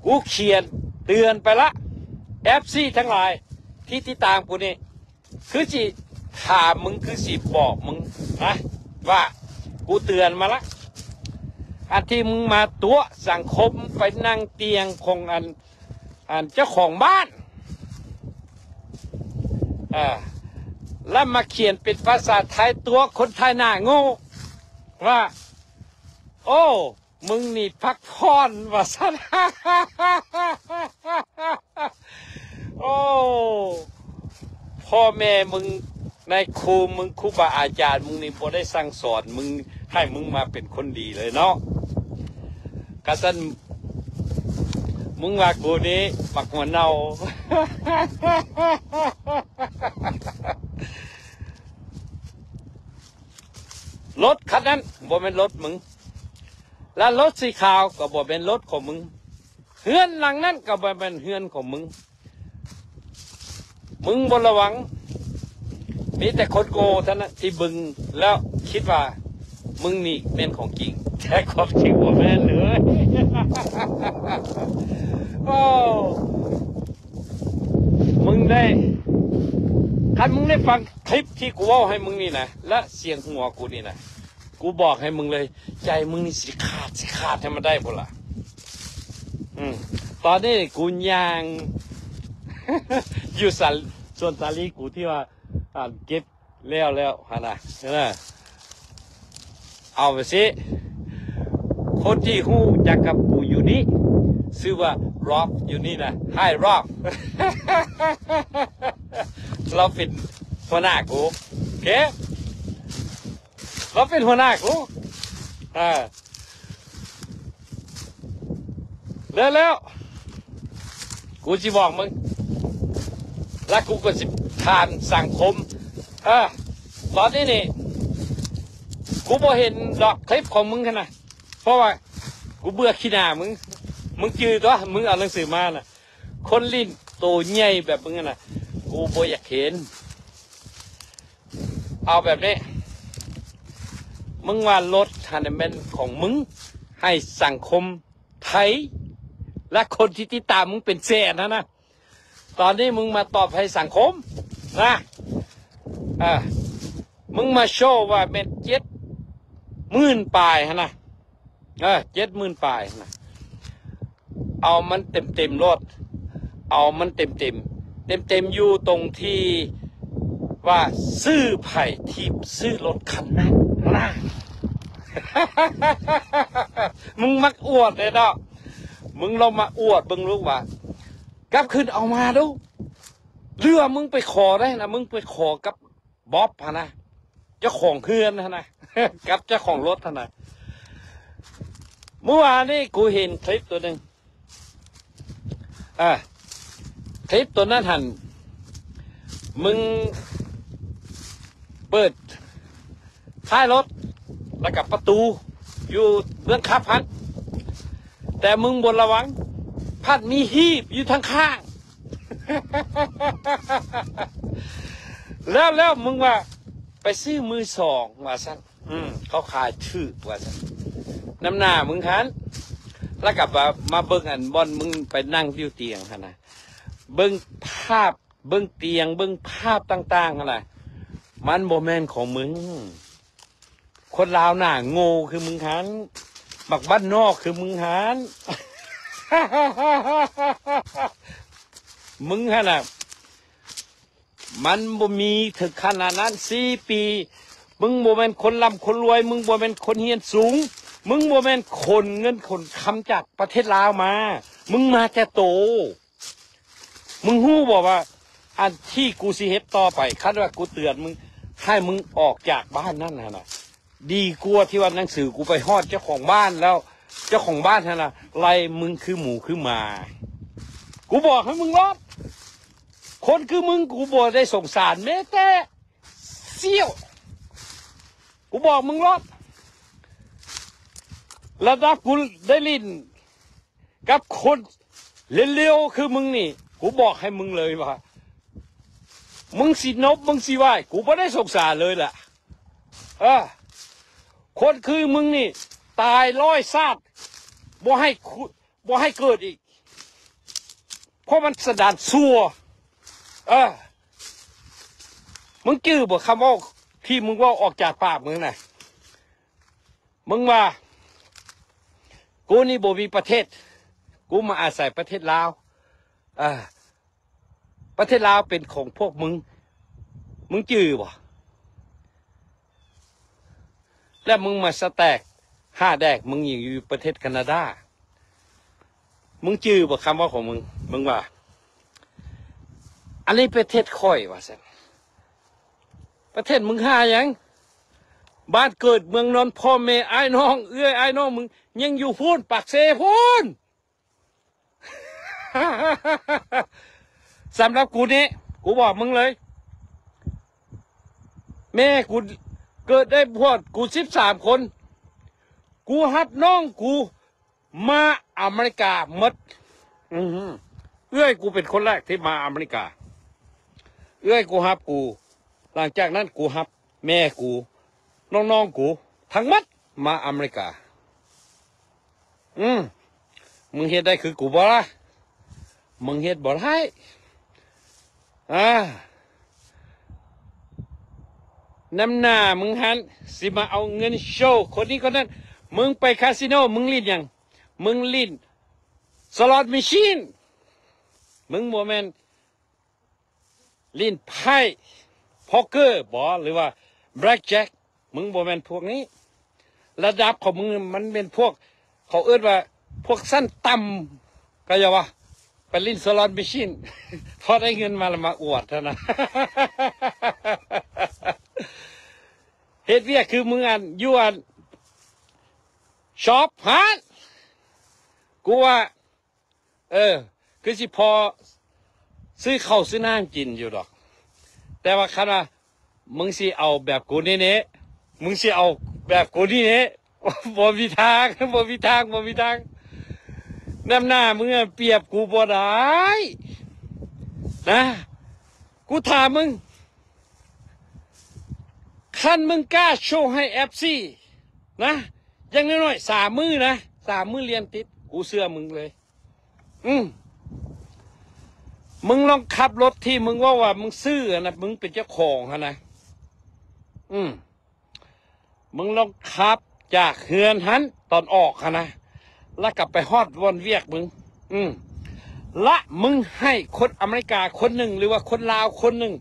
ກູຂຽນເຕືອນໄປລະ ເອັຟຊີທັງຫຼາຍທີ່ຕິດຕາມກູນີ້ ຄືຊິຖາມມຶງ ຄືຊິບອກມຶງນະ ວ່າກູເຕືອນມາລະ ອັນທີ່ມຶງມາຕົວະສັງຄົມ ໄປນັ່ງຕຽງຂອງອັນ ອັນເຈົ້າຂອງບ້ານ ເອີ ແລ້ວມາຂຽນເປັນພາສາໄທຕົວະຄົນໄທໜ້າໂງ່ວ່າ ໂອ້ ມຶງນີ້ພັກຜ່ອນວ່າຊັ້ນ. ໂອ້ ພໍ່ແມ່ມຶງ ນາຍຄູມຶງ ຄູບາອາຈານມຶງນີ້ບໍ່ໄດ້ສັ່ງສອນມຶງ ໃຫ້ມຶງມາເປັນຄົນດີເລີຍເນາະ. ກະຊັ້ນ ມຶງວ່າກູນີ້ບັກຫົວເນົ່າ. ລົດຄັນນັ້ນບໍ່ແມ່ນລົດມຶງ ແລະ ລົດສີຂາວກໍບໍ່ແມ່ນລົດຂອງມຶງ ເຮືອນຫຼັງນັ້ນກໍບໍ່ແມ່ນເຮືອນຂອງມຶງ. ມຶງບໍ່ລະວັງ ມີແຕ່ຄົນໂງ່ເທົ່ານັ້ນທີ່ເບິ່ງແລ້ວຄິດວ່າມຶງນີ້ແມ່ນຂອງຈິງ ແຕ່ຄວາມຈິງບໍ່ແມ່ນເລີຍ. ໂອ້ ມຶງໄດ້ ຄັນມຶງໄດ້ຟັງຄລິບທີ່ກູເວົ້າໃຫ້ມຶງນີ້ນະ ແລະ ສຽງຫົວກູນີ້ນະ ກູບອກໃຫ້ມຶງເລີຍ ໃຈມຶງນີ້ຊິຂາດ ຊິຂາດໃຫ້ມັນໄດ້ພຸ້ນລະ. ອືມ ຕອນນີ້ກູຍ່າງຢູ່ສວນສາລີກູທີ່ວ່າ ອັນເກັບແລ້ວແລ້ວຫັ້ນນະ ເອີ ເອົາໄປຊິ ຄົນທີ່ຮູ້ຈັກກັບກູຢູ່ນີ້ ຊື່ວ່າ Rob ຢູ່ນີ້ນະ Hi Rob. ລາວເປັນຫົວໜ້າກູ ໂອເຄ ລາວເປັນຫົວໜ້າກູ ເອີ ແລ້ວ ແລ້ວ ກູຊິບອກມຶງ ແລ້ວກູກໍຊິຖາມສັງຄົມ ເອີ ຕອນນີ້ນີ້ ກູບໍ່ເຫັນດອກຄລິບຂອງມຶງຫັ້ນນະ ເພາະວ່າກູເບື່ອຂີ້ໜ້າມຶງ. ມຶງຈື່ຕົວະ ມຶງເອົາໜັງສືມານະ ຄົນຫຼິ້ນໂຕໃຫຍ່ແບບມຶງຫັ້ນນະ ກູບໍ່ຢາກເຫັນ. ເອົາແບບນີ້ ມຶງວ່າລົດຫັ້ນແມ່ນຂອງມຶງ ໃຫ້ສັງຄົມໄທ ແລະ ຄົນທີ່ຕິດຕາມມຶງເປັນແສນຫັ້ນນະ ຕອນນີ້ມຶງມາຕອບໃຫ້ສັງຄົມນະ ເອີ ມຶງມາໂຊວ່າແມ່ນເຈັດໝື່ນປາຍຫັ້ນນະ ເອີ ເຈັດໝື່ນປາຍນະ ເອົາມັນເຕັມໆໂລດ ເອົາມັນເຕັມໆ ເຕັມໆຢູ່ຕົງທີ່ວ່າ ຊື່ໃຜທີ່ຊື້ລົດຄັນນັ້ນນະ. ມຶງມັກອວດເດ້ເນາະ ມຶງລອງມາອວດເບິ່ງລູກວ່າ ກັບຄືນເອົາມາດູ ຫຼືວ່າມຶງໄປຂໍໄດ້ນະ ມຶງໄປຂໍກັບ ບອບຫັ້ນນະ ເຈົ້າຂອງເຮືອນຫັ້ນນະ ກັບເຈົ້າຂອງລົດຫັ້ນນະ. ມື້ວານນີ້ກູເຫັນຄລິບຕົວໜຶ່ງ ເອີ ຄລິບຕົວນັ້ນຫັ້ນ ມຶງເປີດທ້າຍລົດ ແລ້ວກໍປະຕູຢູ່ເບື້ອງຂັບຫັ້ນ ແຕ່ມຶງບໍ່ລະວັງ ພັດມີຮີບຢູ່ທາງຂ້າງ. ແລ້ວ ແລ້ວມຶງວ່າໄປຊື້ມືສອງວ່າຊັ້ນ ອືມ ເຂົາຂາຍຖືກວ່າຊັ້ນ ນຳໜ້າມຶງຫັ້ນ ແລ້ວກໍມາ ມາເບິ່ງອັນບ່ອນມຶງໄປນັ່ງຢູ່ຕຽງຫັ້ນນະ ເບິ່ງພາບ ເບິ່ງຕຽງ ເບິ່ງພາບຕ່າງໆຫັ້ນນະ ມັນບໍ່ແມ່ນຂອງມຶງ. ຄົນລາວໜ້າໂງ່ຄືມຶງຫັ້ນ ບັກບ້ານນອກຄືມຶງຫັ້ນ ມຶງຫັ້ນນະ ມັນບໍ່ມີເຖິງຂະໜາດນັ້ນ. ສີ່ປີ ມຶງບໍ່ແມ່ນຄົນລ່ຳຄົນລວຍ ມຶງບໍ່ແມ່ນຄົນຮຽນສູງ ມຶງບໍ່ແມ່ນຂົນເງິນຂົນຄຳຈາກປະເທດລາວມາ ມຶງມາແຕ່ໂຕ. ມຶງຮູ້ບໍ່ວ່າ ອັນທີ່ກູຊິເຮັດຕໍ່ໄປ ຄັນວ່າກູເຕືອນມຶງ ໃຫ້ມຶງອອກຈາກບ້ານນັ້ນຫັ້ນນະ ດີກວ່າທີ່ວ່າໜັງສືກູໄປຮອດເຈົ້າຂອງບ້ານແລ້ວ ເຈົ້າຂອງບ້ານຫັ້ນນະ ໄລ່ມຶງຄືໝູຄືໝາ. ກູບອກໃຫ້ມຶງໂລດ ຄົນຄືມຶງ ກູບໍ່ໄດ້ສົງສານແມ້ແຕ່ສ່ຽວ. ກູບອກມຶງໂລດ ລະດັບກູໄດ້ຫຼິ້ນ ກັບຄົນເລວໆຄືມຶງນີ້ ກູບອກໃຫ້ມຶງເລີຍວ່າ ມຶງຊິນົບ ມຶງຊິໄຫວ້ ກູບໍ່ໄດ້ສົງສານເລີຍລະ. ເອີ ຄົນຄືມຶງນີ້ ຕາຍຮ້ອຍຊາດ ບໍ່ໃຫ້ ບໍ່ໃຫ້ເກີດອີກ. ພວກມັນສັນດານຊົ່ວ. ເອີ ມຶງຈື່ບໍ່ຄຳເວົ້າທີ່ມຶງເວົ້າອອກຈາກປາກມຶງນະ? ມຶງວ່າ ກູນີ້ບໍ່ມີປະເທດ, ກູມາອາໄສປະເທດລາວ. ເອີ ປະເທດລາວເປັນຂອງພວກມຶງ, ມຶງຈື່ບໍ່? ແລ້ວມຶງມາສະແຕັກ ຫ້າແດກ ມຶງຍັງຢູ່ປະເທດການາດາ. ມຶງຈື່ບໍ່ຄຳເວົ້າຂອງມຶງ? ມຶງວ່າ ອັນນີ້ປະເທດຂ້ອຍ ວ່າຊັ້ນ. ປະເທດມຶງຫາຫຍັງ? ບ້ານເກີດເມືອງນອນ ພໍ່ແມ່ອ້າຍນ້ອງ ເອື້ອຍອ້າຍນ້ອງ ມຶງຍັງຢູ່ພຸ້ນ ປາກເຊພຸ້ນ. ສຳລັບກູນີ້ ກູບອກມຶງເລີຍ, ແມ່ກູເກີດໄດ້ພວກກູສິບສາມຄົນ, ກູຮັບນ້ອງກູມາອາເມລິກາໝົດ. ອື ເອື້ອຍກູເປັນຄົນແລກທີ່ມາອາເມລິກາ. ເອື້ອຍກູຮັບກູ, ຫຼັງຈາກນັ້ນກູຮັບແມ່ກູ, ນ້ອງໆ ກູ ທັງໝົດມາອາເມລິກາ. ອື ມຶງເຮັດໄດ້ຄືກູບໍ່ລະ? ມຶງເຮັດບໍ່ໄດ້. ອາ ນ້ຳໜ້າມຶງຫັ້ນ ຊິມາເອົາເງິນໂຊຄົນນີ້ຄົນນັ້ນ. ມຶງໄປຄາສິໂນ ມຶງຫຼິ້ນຫຍັງ? ມຶງຫຼິ້ນສະລັອດແມຊີນ. ມຶງບໍ່ແມ່ນ ຫຼິ້ນໄພ້ ໂພກເກີບໍ ຫຼືວ່າແບລັກແຈັກ. ມຶງບໍ່ແມ່ນພວກນີ້. ລະດັບຂອງມຶງມັນເປັນພວກ ເຂົາເອີ້ນວ່າພວກຊັ້ນຕ່ຳ ເຂົ້າໃຈບໍ່? ໄປຫຼິ້ນສະລັອດແມຊີນ ພໍໄດ້ເງິນມາລະມາອວດເທົ່ານັ້ນ. ເຮັດວຽກຄືມຶງ ອັນ ຢູ່ ອັນ ຊັອບຫັ້ນ ກູວ່າ ເອີ ຄືຊິພໍຊື້ເຂົ້າຊື້ນ້ຳກິນຢູ່ດອກ. ແຕ່ວ່າຄັນວ່າ ມຶງຊິເອົາແບບກູນີ້ເນ ມຶງຊິເອົາແບບກູນີ້ເນ ບໍ່ມີທາງ, ບໍ່ມີທາງ, ບໍ່ມີທາງ. ນ້ຳໜ້າມຶງປຽບກູບໍ່ໄດ້ນະ. ກູຖາມມຶງ, ຄັນມຶງກ້າໂຊໃຫ້ເອັຟຊີນະ ຢ່າງໜ້ອຍໆ ສາມມື້ນະ, ສາມມື້ລຽນຕິດ, ກູເຊື່ອມຶງເລີຍ. ອືມ ມຶງລອງຂັບລົດທີ່ມຶງເວົ້າວ່າມຶງຊື້ຫັ້ນນະ, ມຶງເປັນເຈົ້າຂອງຫັ້ນນະ. ອືມ ມຶງລອງຂັບຈາກເຮືອນຫັ້ນຕອນອອກຫັ້ນນະ, ແລ້ວກໍໄປຮອດບ່ອນວຽກມຶງ. ອືມ ລະມຶງໃຫ້ຄົນອາເມລິກາຄົນໜຶ່ງ ຫຼືວ່າຄົນລາວຄົນໜຶ່ງ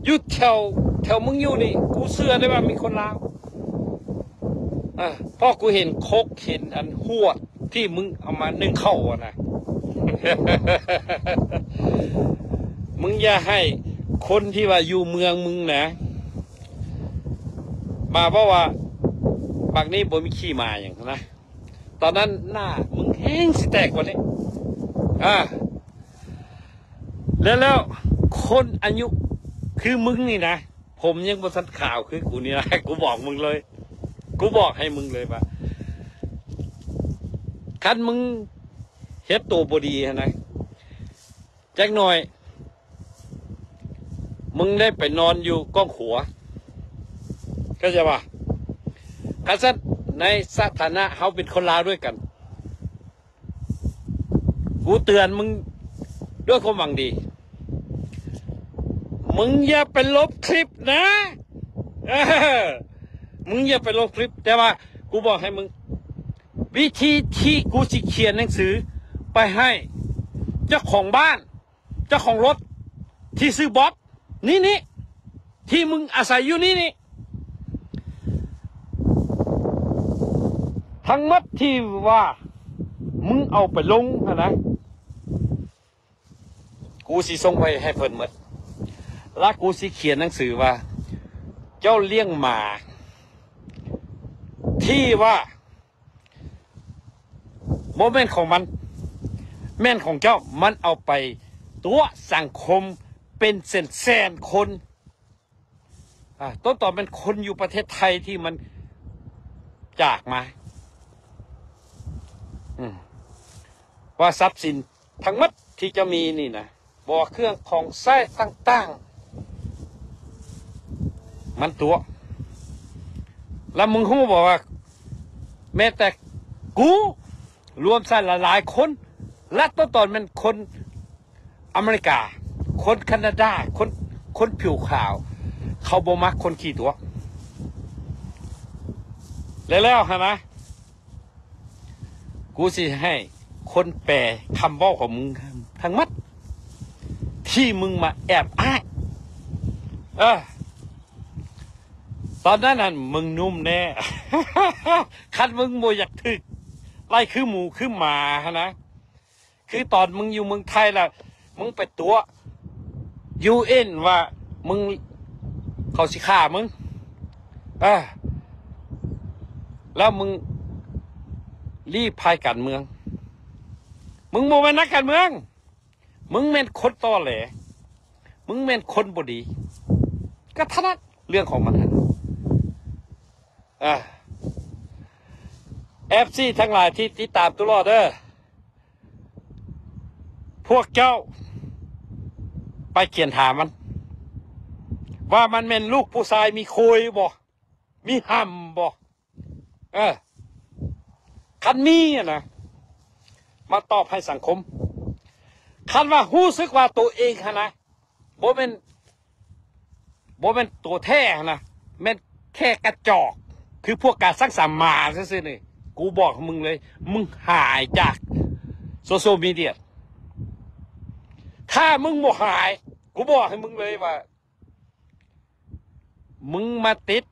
ຢູ່ແຖວ ແຖວມຶງຢູ່ນີ້ ກູເຊື່ອໄດ້ວ່າມີຄົນລາວ. ເອີ ເພາະກູເຫັນຄົກ ເຫັນອັນຫວດທີ່ມຶງເອົາມາໜຶ້ງເຂົ້າຫັ້ນນະ. ມຶງຢ່າໃຫ້ຄົນທີ່ວ່າຢູ່ເມືອງມຶງນະ ມາເວົ້າວ່າບັກນີ້ບໍ່ມີຂີ້ໝ້າຫຍັງນະ. ຕອນນັ້ນໜ້າມຶງແຮງຊິແຕກກວ່ານີ້. ອາ ແລ້ວ ແລ້ວຄົນອາຍຸຄືມຶງນີ້ນະ, ຜົມຍັງບໍ່ທັນຂາວຄືກູນີ້ນະ, ກູບອກມຶງເລີຍ, ກູບອກໃຫ້ມຶງເລີຍວ່າ ຄັນມຶງເຮັດໂຕບໍ່ດີຫັ້ນນະ, ຈັກໜ້ອຍ ມຶງໄດ້ໄປນອນຢູ່ກ້ອງຂົວ ເຂົ້າໃຈບໍ່? ຄັນຊັ້ນ ໃນສະຖານະເຮົາເປັນຄົນລາວດ້ວຍກັນ, ກູເຕືອນມຶງດ້ວຍຄວາມຫວັງດີ, ມຶງຢ່າໄປລົບຄລິບນະ, ເອີ ມຶງຢ່າໄປລົບຄລິບ. ແຕ່ວ່າກູບອກໃຫ້ມຶງ, ວິທີທີ່ກູຊິຂຽນໜັງສືໄປໃຫ້ເຈົ້າຂອງບ້ານ ເຈົ້າຂອງລົດທີ່ຊື່ບອບນີ້ນີ້ ທີ່ມຶງອາໄສຢູ່ນີ້ນີ້ ທັງໝົດທີ່ວ່າມຶງເອົາໄປລົງຫັ້ນນະ, ກູຊິສົ່ງໄປໃຫ້ເພິ່ນໝົດ ແລະ ກູຊິຂຽນໜັງສືວ່າ ເຈົ້າລ້ຽງໝາທີ່ວ່າ ບໍ່ແມ່ນຂອງມັນ, ແມ່ນຂອງເຈົ້າ, ມັນເອົາໄປຕົວະສັງຄົມເປັນແສນໆຄົນ. ອາ ຕົ້ນຕໍແມ່ນຄົນຢູ່ປະເທດໄທທີ່ມັນຈາກມາ. ອືມ ວ່າຊັບສິນທັງໝົດທີ່ເຈົ້າມີນີ້ນະ, ບໍ່ວ່າເຄື່ອງຂອງໃຊ້ຕ່າງໆ ມັນຕົວະ. ແລ້ວມຶງຮູ້ບໍ່ວ່າ ແມ້ແຕ່ກູ ລວມໃສ່ຫຼາຍໆຄົນ ແລະ ຕົ້ນຕໍແມ່ນຄົນ ອາເມລິກາ, ຄົນຄານາດາ, ຄົນ, ຄົນຜິວຂາວ ເຂົາບໍ່ມັກຄົນຂີ້ຕົວະ. ແລ້ວ, ແລ້ວຫັ້ນນະ ກູຊິໃຫ້ຄົນແປຄຳເວົ້າຂອງມຶງທັງໝົດ ທີ່ມຶງມາແອບອ້າງ. ເອີ ຕອນນັ້ນຫັ້ນ ມຶງນຸ່ມແດ່. ຄັນມຶງບໍ່ຢາກຖືກໄລ່ຄືໝູຄືໝາຫັ້ນນະ, ຄືຕອນມຶງຢູ່ເມືອງໄທລະ ມຶງໄປຕົວະ ຢູເອັນ ວ່າມຶງ ເຂົາຊິຂ້າມຶງ ເອີ ແລ້ວມຶງລີ້ພາຍການເມືອງ. ມຶງບໍ່ແມ່ນນັກການເມືອງ, ມຶງແມ່ນຄົນຕໍແຫຼ, ມຶງແມ່ນຄົນບໍ່ດີ. ກໍເທົ່ານັ້ນ, ເລື່ອງຂອງມັນ. ອ່າ ເອັຟຊີທັງຫຼາຍທີ່ຕິດຕາມຕະຫຼອດເດີ, ພວກເຈົ້າໄປຂຽນຖາມມັນ ວ່າມັນແມ່ນລູກຜູ້ຊາຍມີໂຄຍບໍ່? ມີຫຳບໍ່? ເອີ ຄັນມີຫັ້ນນະ ມາຕອບໃຫ້ສັງຄົມ. ຄັນວ່າຮູ້ສຶກວ່າໂຕເອງຫັ້ນນະ ບໍ່ແມ່ນ, ບໍ່ແມ່ນໂຕແທ້ຫັ້ນນະ, ແມ່ນແຄ່ກະຈອກ ຄືພວກການສັງສາມາຊື່ໆນີ້, ກູບອກໃຫ້ມຶງເລີຍ, ມຶງຫາຍຈາກໂຊຊຽວມີເດຍ. ຖ້າມຶງບໍ່ຫາຍ, ກູບອກໃຫ້ມຶງເລີຍວ່າ ມຶງມາຕິດ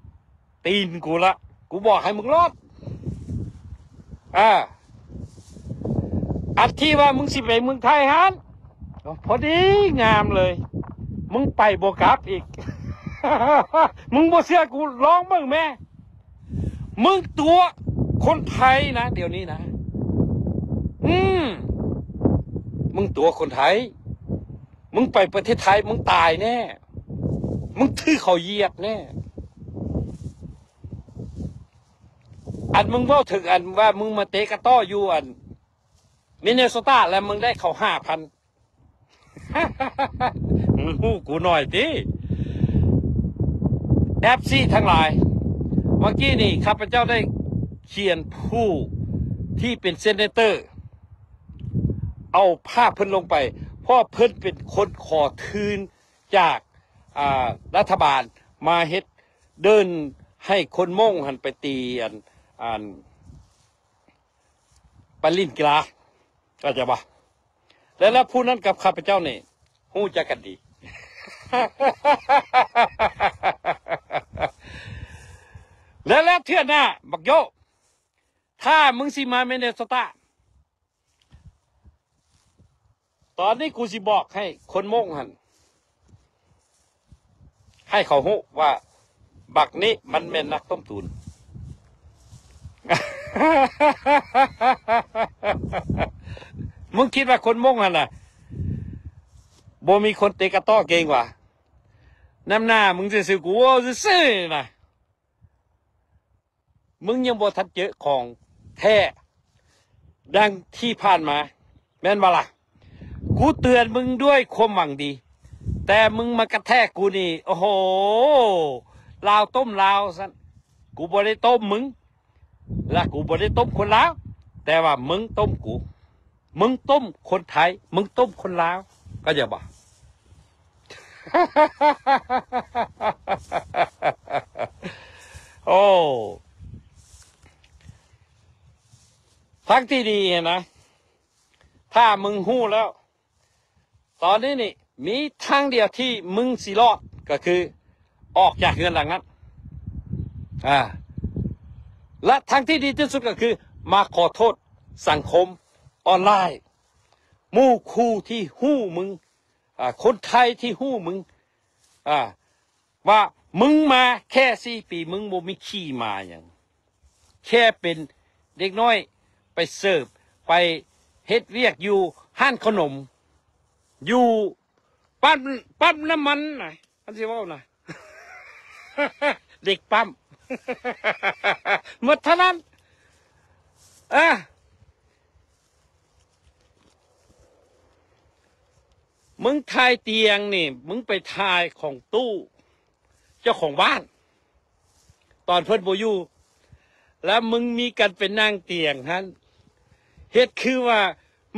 ຕີນກູລະ, ກູບອກໃຫ້ມຶງລອດ. ອ່າ ອັນທີ່ວ່າມຶງຊິໄປເມືອງໄທຫັ້ນ ພໍດີງາມເລີຍ, ມຶງໄປບໍ່ກັບອີກ. ມຶງບໍ່ເຊື່ອກູ, ລອງເບິ່ງແມ້. ມຶງຕົວະຄົນໄທນະ ດຽວນີ້ນະ. ອືມ ມຶງຕົວະຄົນໄທ. ມຶງໄປປະເທດໄທ ມຶງຕາຍແນ່, ມຶງຖືກເຂົາຢຽບແນ່. ອັນມຶງເວົ້າເຖິງອັນວ່າມຶງມາເຕະກະຕໍ້ຢູ່ອັນມິນເນໂຊຕາ ແລ້ວມຶງໄດ້ເຂົາຫ້າພັນ, ມຶງຮູ້ກູໜ້ອຍຕິ? ເອັຟຊີທັງຫຼາຍ, ເມື່ອກີ້ນີ້ຂ້າພະເຈົ້າໄດ້ຂຽນຜູ້ທີ່ເປັນເຊເນເຕີ ເອົາພາບເພິ່ນລົງໄປ, ເພາະເພິ່ນເປັນຄົນຂໍທຶນຈາກ ອ່າ ລັດຖະບານມາເຮັດເດີ່ນໃຫ້ຄົນມົ້ງຫັ້ນໄປຕີອັນ ອັນໄປຫຼິ້ນກິລາ, ເຂົ້າໃຈບໍ່? ແລະ ແລະ ຜູ້ນັ້ນກັບຂ້າພະເຈົ້ານີ້ຮູ້ຈັກກັນດີ. ແລະ ແລະ ເທື່ອໜ້າ ບັກໂຢ, ຖ້າມຶງຊິມາມິນເນໂຊຕາ, ຕອນນີ້ກູຊິບອກໃຫ້ຄົນມົ້ງຫັ້ນ ໃຫ້ເຂົາຮູ້ວ່າບັກນີ້ມັນແມ່ນນັກຕົ້ມຕູນ. ມຶງຄິດວ່າຄົນມົ້ງຫັ້ນນະ ບໍ່ມີຄົນເຕະກະຕໍ້ເກັ່ງຫວາ? ນຳໜ້າມຶງຊື່ໆ ກູເວົ້າຊື່ໆນະ. ມຶງຍັງບໍ່ທັນເຈີຂອງແທ້ ດັ່ງທີ່ຜ່ານມາ ແມ່ນບໍ່ລະ? ກູເຕືອນມຶງດ້ວຍຄວາມຫວັງດີ, ແຕ່ມຶງມາກະແທກກູນີ້ ໂອ້ໂຫ ລາວຕົ້ມລາວຊັ້ນ. ກູບໍ່ໄດ້ຕົ້ມມຶງ ແລະ ກູບໍ່ໄດ້ຕົ້ມຄົນລາວ, ແຕ່ວ່າມຶງຕົ້ມກູ. ມຶງຕົ້ມຄົນໄທ, ມຶງຕົ້ມຄົນລາວ, ເຂົ້າໃຈບໍ່? ໂອ້ ທາງທີ່ດີນະ, ຖ້າມຶງຮູ້ແລ້ວ, ຕອນນີ້ນີ້ ມີທາງດຽວທີ່ມຶງຊິລອດ ກໍຄືອອກຈາກເຮືອນຫຼັງນັ້ນ. ອ່າ ແລະ ທາງທີ່ດີທີ່ສຸດກໍຄືມາຂໍໂທດສັງຄົມອອນລາຍ, ໝູ່ຄູ່ທີ່ຮູ້ມຶງ, ອ່າ ຄົນໄທທີ່ຮູ້ມຶງ, ອ່າ ວ່າມຶງມາແຄ່ສີ່ປີ ມຶງບໍ່ມີຂີ້ມາຫຍັງ, ແຄ່ເປັນເດັກນ້ອຍໄປເສີບ ໄປເຮັດວຽກຢູ່ຮ້ານຂະໜົມ ຢູ່ປ້ຳ ປ້ຳນ້ຳມັນນະ, ຄັນຊິເວົ້ານະ ເດັກປ້ຳ ໝົດເທົ່ານັ້ນ. ເອີ ມຶງຖ່າຍຕຽງນີ້ ມຶງໄປຖ່າຍຂອງຕູ້ເຈົ້າຂອງບ້ານ ຕອນເພິ່ນບໍ່ຢູ່ ແລ້ວມຶງມີການໄປນັ່ງຕຽງຫັ້ນ ເຮັດຄືວ່າ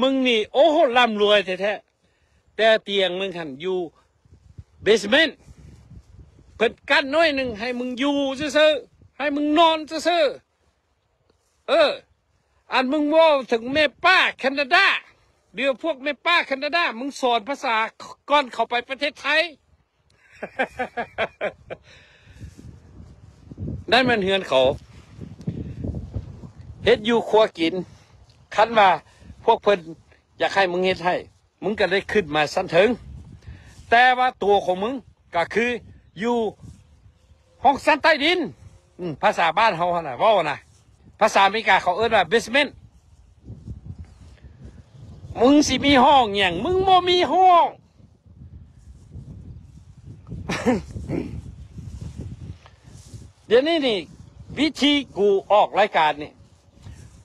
ມຶງນີ້ ໂອ້ໂຫ ລ່ຳລວຍແທ້ ແຕ່ຕຽງມຶງຫັ້ນຢູ່ເບສເມັນ ເພິ່ນກັ້ນໜ້ອຍໜຶ່ງໃຫ້ມຶງຢູ່ຊື່ໆ ໃຫ້ມຶງນອນຊື່ໆ. ເອີ ອັນມຶງເວົ້າເຖິງແມ່ປ້າແຄນາດາ ຫຼືພວກແມ່ປ້າແຄນາດາ ມຶງສອນພາສາກ່ອນເຂົ້າໄປປະເທດໄທ. ນັ້ນແມ່ນເຮືອນເຂົາ ເຮັດຢູ່ຄົວກິນ. ຄັນວ່າພວກເພິ່ນຢາກໃຫ້ມຶງເຮັດໃຫ້ ມຶງກໍໄດ້ຂຶ້ນມາຊັ້ນເທິງ, ແຕ່ວ່າຕົວຂອງມຶງກໍຄືຢູ່ຫ້ອງຊັ້ນໃຕ້ດິນ. ອາ ພາສາບ້ານເຮົາຫັ້ນນະ ເວົ້ານະ ພາສາອາເມລິກາເຂົາເອີ້ນວ່າເບສເມັນ. ມຶງຊິມີຫ້ອງຫຍັງ? ມຶງບໍ່ມີຫ້ອງ. ດຽວນີ້ນີ້ ວິທີກູອອກລາຍການນີ້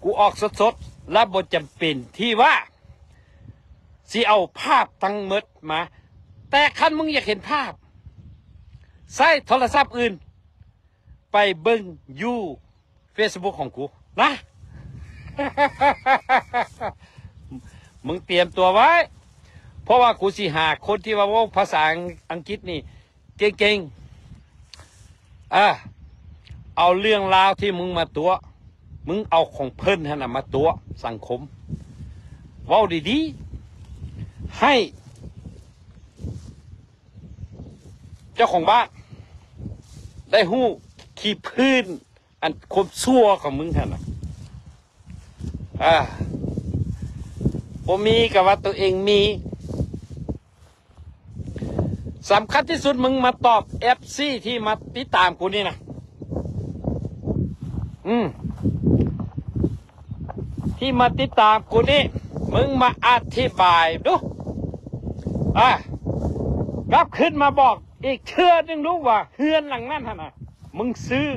ກູອອກສົດໆ ແລະ ບໍ່ຈຳເປັນທີ່ວ່າຊິເອົາພາບທັງໝົດມາ, ແຕ່ຄັນມຶງຢາກເຫັນພາບ ໃຊ້ໂທລະສັບອື່ນ ໄປເບິ່ງຢູ່ເຟສບຸກຂອງກູນະ. ມຶງຕຽມຕົວໄວ້ ເພາະວ່າກູຊິຫາຄົນທີ່ວ່າເວົ້າພາສາອັງກິດນີ້ເກັ່ງໆ. ເອົາເລື່ອງລາວທີ່ມຶງມາຕົວະ ມຶງເອົາຂອງເພິ່ນຫັ້ນນະມາຕົວະສັງຄົມ. ເວົ້າດີໆ ໃຫ້ເຈົ້າຂອງບ້ານໄດ້ຮູ້ຂີ້ພື້ນ ອັນຄວາມຊົ່ວຂອງມຶງຫັ້ນນະ. ອາ ບໍ່ມີກໍວ່າຕົວເອງມີ. ສຳຄັນທີ່ສຸດ ມຶງມາຕອບເອັຟຊີທີ່ມາຕິດຕາມກູນີ້ນະ. ອືມ ທີ່ມາຕິດຕາມກູນີ້ ມຶງມາອະທິບາຍດູ. ອາ ກັບຄືນມາບອກອີກເທື່ອໜຶ່ງດູວ່າເຮືອນຫຼັງນັ້ນຫັ້ນນະ ມຶງຊື້.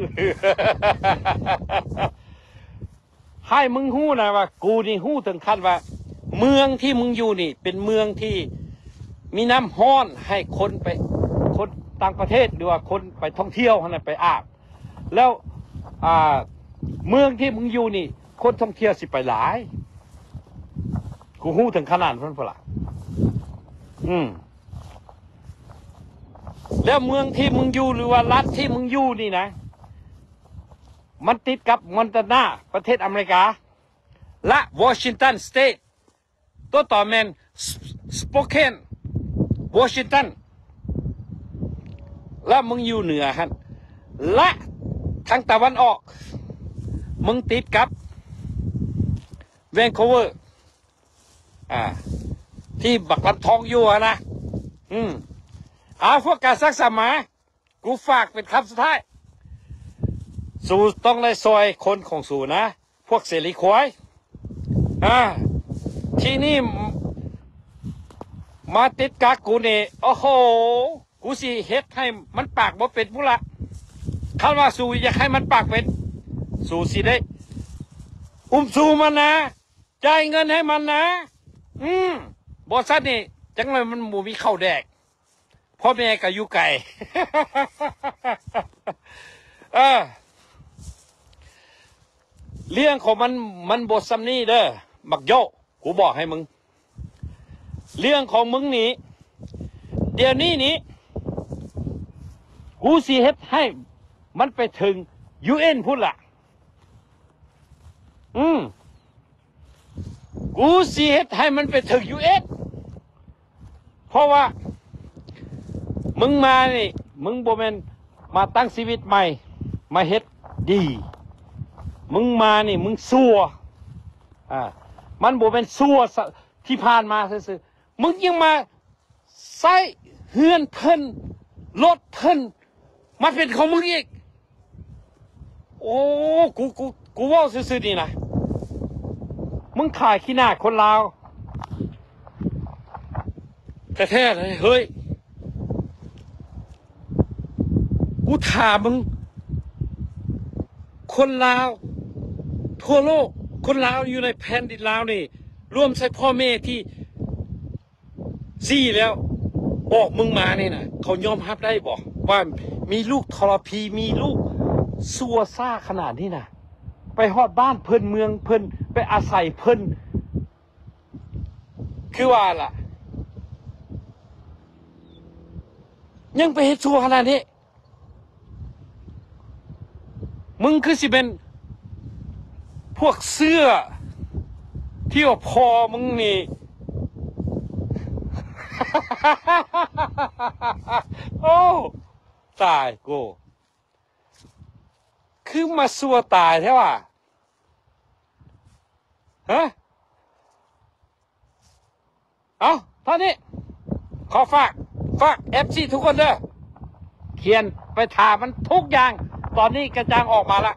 ໃຫ້ມຶງຮູ້ນະວ່າ ກູນີ້ຮູ້ເຖິງຂັ້ນວ່າ ເມືອງທີ່ມຶງຢູ່ນີ້ເປັນເມືອງທີ່ມີນ້ຳຮ້ອນ ໃຫ້ຄົນໄປ ຄົນຕ່າງປະເທດ ຫຼືວ່າຄົນໄປທ່ອງທ່ຽວຫັ້ນນະໄປອາບ. ແລ້ວ ອ່າ ເມືອງທີ່ມຶງຢູ່ນີ້ ຄົນທ່ອງທ່ຽວຊິໄປຫຼາຍ. ກູຮູ້ເຖິງຂະໜາດນັ້ນພຸ້ນລະ. ອືມ ແລ້ວເມືອງທີ່ມຶງຢູ່ ຫຼືວ່າລັດທີ່ມຶງຢູ່ນີ້ນະ ມັນຕິດກັບມອນຕານາ ປະເທດອາເມລິກາ ແລະ ວໍຊິງຕັນສະເຕດ. ຕົວຕໍ່ແມ່ນ ສ- ສະໂປເຄນ ວໍຊິງຕັນ. ແລ້ວມຶງຢູ່ເໜືອຫັ້ນ ແລະ ທາງຕາເວັນອອກ ມຶງຕິດກັບແວນຄູເວີ ອາ ທີ່ບັກລຳທອງຢູ່ຫັ້ນນະ. ອືມ ເອົາ ພວກກາສັກສະມາ ກູຝາກເປັນຄຳສຸດທ້າຍ, ສູຕ້ອງໄດ້ຊ່ອຍຄົນຂອງສູນະ ພວກເສລີຄວາຍ. ອາ ທີ່ນີ້ມາຕິດກັບກູນີ້ ໂອ້ໂຫ ກູຊິເຮັດໃຫ້ມັນປາກບໍ່ເປັນພຸ້ນລະ. ຄັນວ່າສູຢາກໃຫ້ມັນປາກເປັນ ສູຊິໄດ້ອຸ້ມຊູມັນນະ ຈ່າຍເງິນໃຫ້ມັນນະ. ອືມ ບໍ່ຊັ້ນນີ້ ຈັກໜ້ອຍມັນບໍ່ມີເຂົ້າແດກ. ພໍ່ແມ່ກໍຢູ່ໄກ. ເອີ ເລື່ອງຂອງມັນ ມັນບໍ່ສ່ຳນີ້ເດີ ບັກໂຢ. ກູບອກໃຫ້ມຶງ ເລື່ອງຂອງມຶງນີ້ ດຽວນີ້ນີ້ ກູຊິເຮັດໃຫ້ມັນໄປເຖິງຢູເອັນພຸ້ນລະ. ອືມ ກູຊິເຮັດໃຫ້ມັນໄປເຖິງຢູເອັນ ເພາະວ່າມຶງມານີ້ ມຶງບໍ່ແມ່ນມາຕັ້ງຊີວິດໃໝ່ ມາເຮັດດີ. ມຶງມານີ້ ມຶງຊົ່ວ. ອາ ມັນບໍ່ແມ່ນຊົ່ວທີ່ຜ່ານມາຊື່ໆ ມຶງຍັງມາ ໃຊ້ເຮືອນເພິ່ນ ລົດເພິ່ນ ມາເປັນຂອງມຶງອີກ. ໂອ້ ກູ ກູ ກູເວົ້າຊື່ໆນີ້ນະ ມຶງຂາຍຂີ້ໜ້າຄົນລາວແທ້ໆເລີຍເຮີ້ຍ. ກູຖາມມຶງ ຄົນລາວທົ່ວໂລກ ຄົນລາວຢູ່ໃນແຜ່ນດິນລາວນີ້ ລວມໃສ່ພໍ່ແມ່ທີ່ ຊີ້ແລ້ວ ອອກເມືອງມານີ້ນະ ເຂົາຍອມຮັບໄດ້ບໍ່ ວ່າມີລູກທໍລະພີ ມີລູກຊົ່ວຊ້າຂະໜາດນີ້ນະ? ໄປຮອດບ້ານເພິ່ນ ເມືອງເພິ່ນ ໄປອາໄສເພິ່ນ ຄືວ່າລະ ຍັງໄປເຮັດຊົ່ວຂະໜາດນີ້ ມຶງຄືຊິແມ່ນພວກເຊື້ອ ທີ່ວ່າພໍ່ມຶງນີ້ ໂອ້ ຕາຍໂກ ຄືມາຊົ່ວຕາຍແທ້ຫວາ ຮະ? ເອົາ ເທົ່ານີ້ ຂໍຝາກ ຝາກເອັຟຊີທຸກຄົນເດີ ຂຽນໄປຖາມມັນທຸກຢ່າງ ຕອນນີ້ກະຈ່າງອອກມາລະ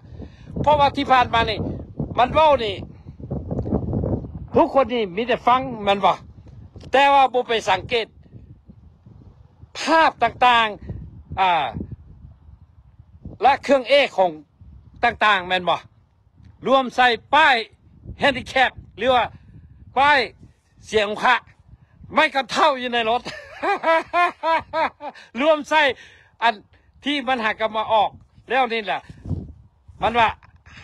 ເພາະວ່າທີ່ຜ່ານມານີ້ ມັນເວົ້ານີ້ ທຸກຄົນນີ້ມີແຕ່ຟັງແມ່ນບໍ່? ແຕ່ວ່າບໍ່ໄປສັງເກດ ພາບຕ່າງໆ ອ່າ ແລະ ເຄື່ອງເອຂອງຕ່າງໆ ແມ່ນບໍ່? ລວມໃສ່ປ້າຍແຮນດິແຄັບ ຫຼືວ່າປ້າຍເສຍອົງຄະ ໄມ້ກັນເທົ້າຢູ່ໃນລົດ ລວມໃສ່ອັນທີ່ມັນຫາກະມາອອກແລ້ວນີ້ແຫຼະ ມັນວ່າ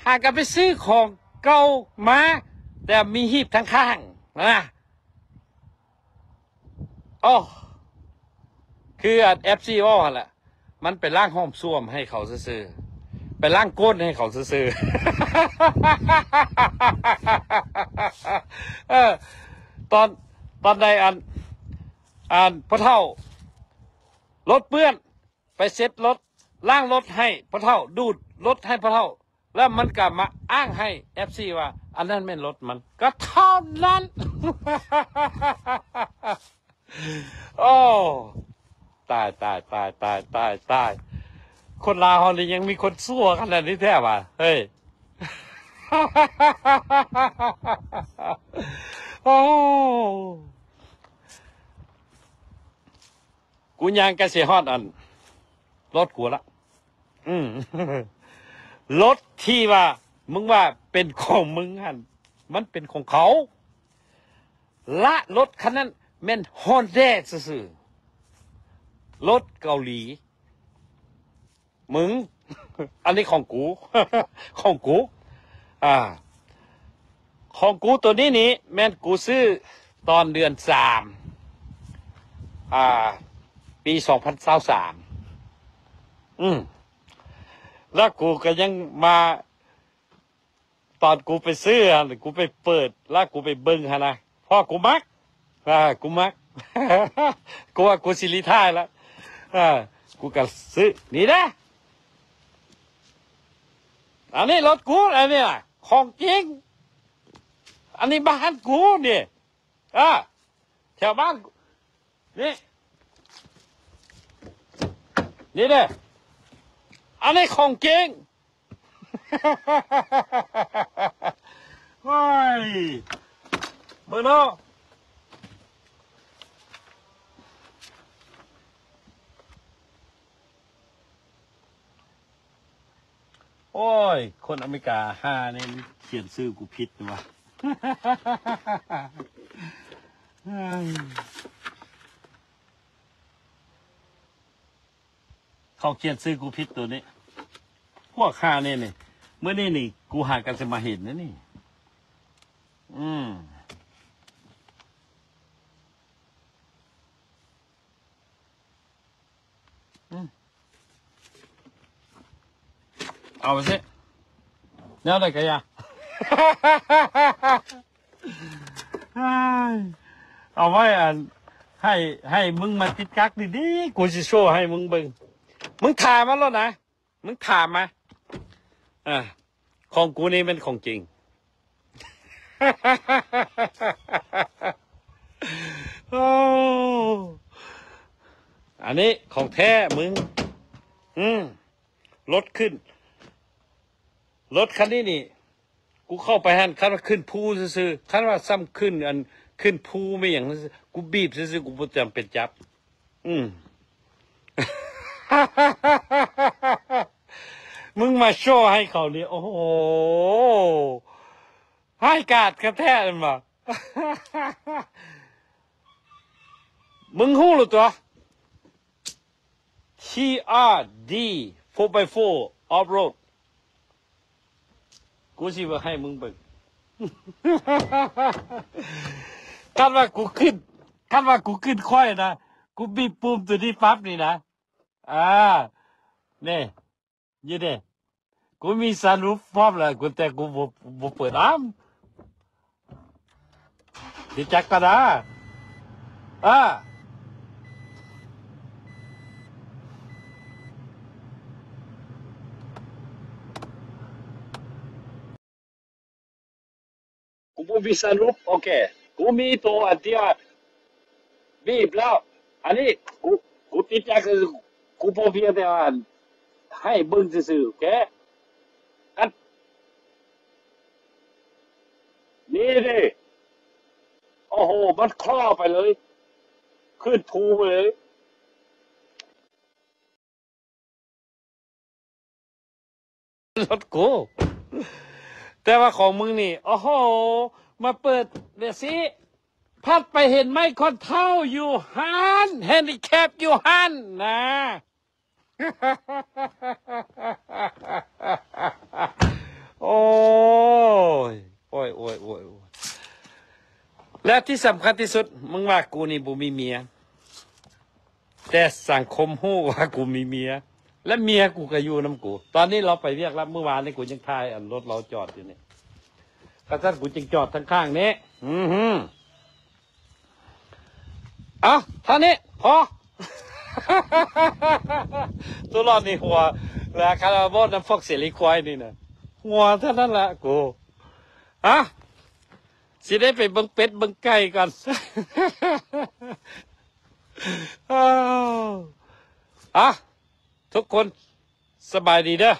ຫາກະໄປຊື້ຂອງເກົ່າມາ ແຕ່ມີຮີບທາງຂ້າງນະ. ໂອ້ ຄືອັນເອັຟຊີເວົ້າຫັ້ນແຫຼະ ມັນໄປລ້າງຫ້ອງສ້ວມໃຫ້ເຂົາຊື່ໆ ໄປລ້າງກົ້ນໃຫ້ເຂົາຊື່ໆ ເອີ ຕອນ ຕອນໃດອັນ ອັນພໍ່ເຖົ້າລົດເປື້ອນ ໄປເຊັດລົດ ລ້າງລົດໃຫ້ພໍ່ເຖົ້າ ດູດລົດໃຫ້ພໍ່ເຖົ້າ ແລ້ວມັນກະມາອ້າງໃຫ້ເອັຟຊີວ່າ ອັນນັ້ນແມ່ນລົດມັນ ກະເທົ່ານັ້ນ ໂອ້ ຕາຍ ຕາຍ ຕາຍ ຕາຍ ຕາຍ ຕາຍ ຄົນລາວເຮົານີ້ຍັງມີຄົນຊົ່ວຂະໜາດນີ້ແທ້ຫວາ ເຮີ້ຍ ໂອ້ ກູຍ່າງໃກ້ຊິຮອດອັນ ລົດກູລະ ອືມ ລົດທີ່ວ່າມຶງວ່າເປັນຂອງມຶງຫັ້ນ ມັນເປັນຂອງເຂົາ ລະລົດຄັນນັ້ນແມ່ນຮອນແດຊື່ໆ ລົດເກົາຫຼີ ມຶງ ອັນນີ້ຂອງກູ ຂອງກູ ອ່າ ຂອງກູໂຕນີ້ນີ້ແມ່ນກູຊື້ຕອນເດືອນສາມ ອ່າ ປີສອງພັນຊາວສາມ ອືມ ແລ້ວກູກະຍັງມາ ຕອນກູໄປຊື້ຫັ້ນ ກູໄປເປີດ ແລ້ວກູໄປເບິ່ງຫັ້ນນະ ເພາະກູມັກ ອ່າ ກູມັກ ກູວ່າກູຊິຣີທາຍລະ ອ່າ ກູກະຊື້ ນີ້ເດ້ ອັນນີ້ລົດກູ ອັນນີ້ນະ ຂອງຈິງ ອັນນີ້ບ້ານກູນີ້ ອ່າ ແຖວບ້ານນີ້ ນີ້ເດ້ ອັນນີ້ຂອງຈິງ ໂອ້ຍ ເບິ່ງເນາະ ໂອ້ຍ ຄົນອາເມລິກາຫ່ານີ້ ມັນຂຽນຊື່ກູຜິດຫວາ ເຂົາຂຽນຊື່ກູຜິດໂຕນີ້ ພວກຫ່ານີ້ນີ້ ມື້ນີ້ນີ້ ກູຫາກະຊິມາເຫັນນະນີ້ ອືມ ອືມ ເອົາໄປຊິ ແນວໃດກະຢ່າ ເອົາໄວ້ອັນ ໃຫ້ ໃຫ້ມຶງມາຕິດກັກດີໆ ກູຊິໂຊໃຫ້ມຶງເບິ່ງ ມຶງຖາມມາໂລດນະ ມຶງຖາມມາ ອ່າ ຂອງກູນີ້ແມ່ນຂອງຈິງ ໂອ້ ອັນນີ້ຂອງແທ້ມຶງ ອືມ ລົດຂຶ້ນ ລົດຄັນນີ້ນີ້ ກູເຂົ້າໄປຫັ້ນ ຄັນວ່າຂຶ້ນພູຊື່ໆ ຄັນວ່າຊ້ຳຂຶ້ນອັນ ຂຶ້ນພູແມ່ນຫຍັງ ກູບີບຊື່ໆ ກູບໍ່ຈຳເປັນຈັບ ອືມ ມຶງມາໂຊໃຫ້ເຂົານີ້ ໂອ້ໂຫ ຮ້າຍກາດຄັກແທ້ແມ່ນບໍ່? ມຶງຮູ້ແລ້ວຕົວະ ທີອາດີ ໂຟບາຍໂຟ ອອຟໂຣດ ກູຊິເບິ່ງໃຫ້ມຶງເບິ່ງ ຄັນວ່າກູຂຶ້ນ ຄັນວ່າກູຂຶ້ນຂ້ອຍນະ ກູບີບປຸ່ມໂຕນີ້ປັບນີ້ນະ ອ່າ ນີ້ ຢູ່ນີ້ ກູມີສະຫຼຸບພ້ອມແລ້ວ ກູ ແຕ່ກູບໍ່ ບໍ່ເປີດອ້ຳ ຮູ້ຈັກກັນນະ ອ່າ. ກູບໍ່ມີສະຫຼຸບ ໂອເຄ ກູມີໂຕອັນທີ່ວ່າບີບແລ້ວ ອັນນີ້ ກູ ກູຕິດໃຈ ຄືກູພໍພຽງແຕ່ວ່າໃຫ້ເບິ່ງຊື່ໆ ໂອເຄ ກັນ ນີ້ເດ້ ໂອ້ໂຫ ມັນຄໍ້ໄປເລີຍ ຂຶ້ນພູໄປເລີຍ. ລົດກູ ແຕ່ວ່າຂອງມຶງນີ້ ໂອ້ໂຫ ມາເປີດແບບຊີ້ ພັດໄປເຫັນໄມ້ຂ້ອນເທົ້າຢູ່ຫັ້ນ ແຮນດິແຄັບຢູ່ຫັ້ນນະ ໂອ້ຍ ໂອ້ຍ ໂອ້ຍ ໂອ້ຍ ແລະທີ່ສຳຄັນທີ່ສຸດ ມຶງວ່າກູນີ້ບໍ່ມີເມຍ. ແຕ່ສັງຄົມຮູ້ວ່າກູມີເມຍ ແລະເມຍກູກໍຢູ່ນຳກູ. ຕອນນີ້ລາວໄປວຽກແລ້ວ ມື້ວານນີ້ກູຍັງຖ່າຍອັນລົດລາວຈອດຢູ່ນີ້. ກະຊັ້ນກູຈຶ່ງຈອດທາງຂ້າງນີ້. ອືຫື ເອົ້າ ເທົ່ານີ້ພໍ. ຕົວລອດນີ້ຫົວ ແລະຄາລາໂບນຳພວກເສລີຄວາຍນີ້ນະ ຫົວເທົ່ານັ້ນລະກູ. ອະ ຊິໄດ້ໄປເບິ່ງເປັດເບິ່ງໄກ່ກ່ອນ. ອາ ອາ ທຸກຄົນສະບາຍດີເດີ້.